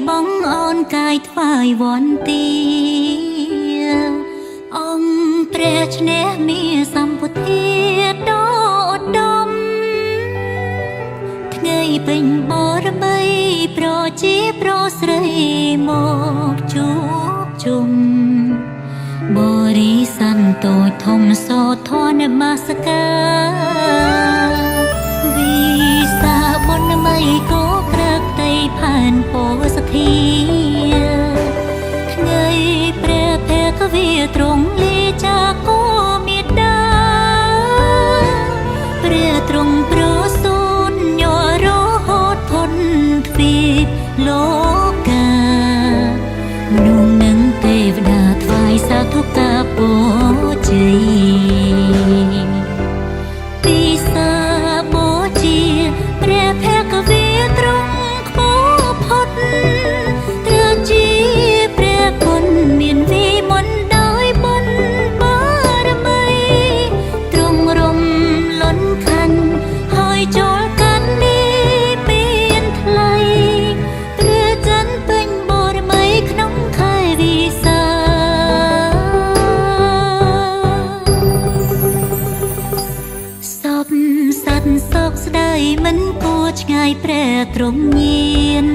បងអូនកាយថ្វាយវន្តាអង្គព្រះឈ្នះមាសម្ពុទ្ធាដ៏ឧត្តមថ្ងៃពេញបរមីប្រជាប្រុសស្រីមកជួបជុំបរិស័ន្ទតូចធំសោធនមស្ការវិសាបុណ្យមីក៏ក្រឹកតីផែនពោសធាថ្ងៃព្រះភគវីទ្រង់លាចាកោមេដាព្រះទ្រង់ប្រសូតញរហូតផុនទ្វីបលោកាមនុស្សនិងទេវតាថ្វាយសាធុការពរជ័យ ពិសាបូជាព្រះភគវីទ្រង់ខ្ពស់ផុតត្រាជាព្រះគុណមានវិមន្តដោយបុណ្យបារមីទ្រង់រំលន់ខណ្ឌហើយចូលកាន់នេះមានថ្លៃព្រះច័ន្ទពេញបរមីក្នុងខែវិសា សពសត្វសោកស្ដាយមិនគួរឆ្ងាយព្រះទ្រង់ញៀន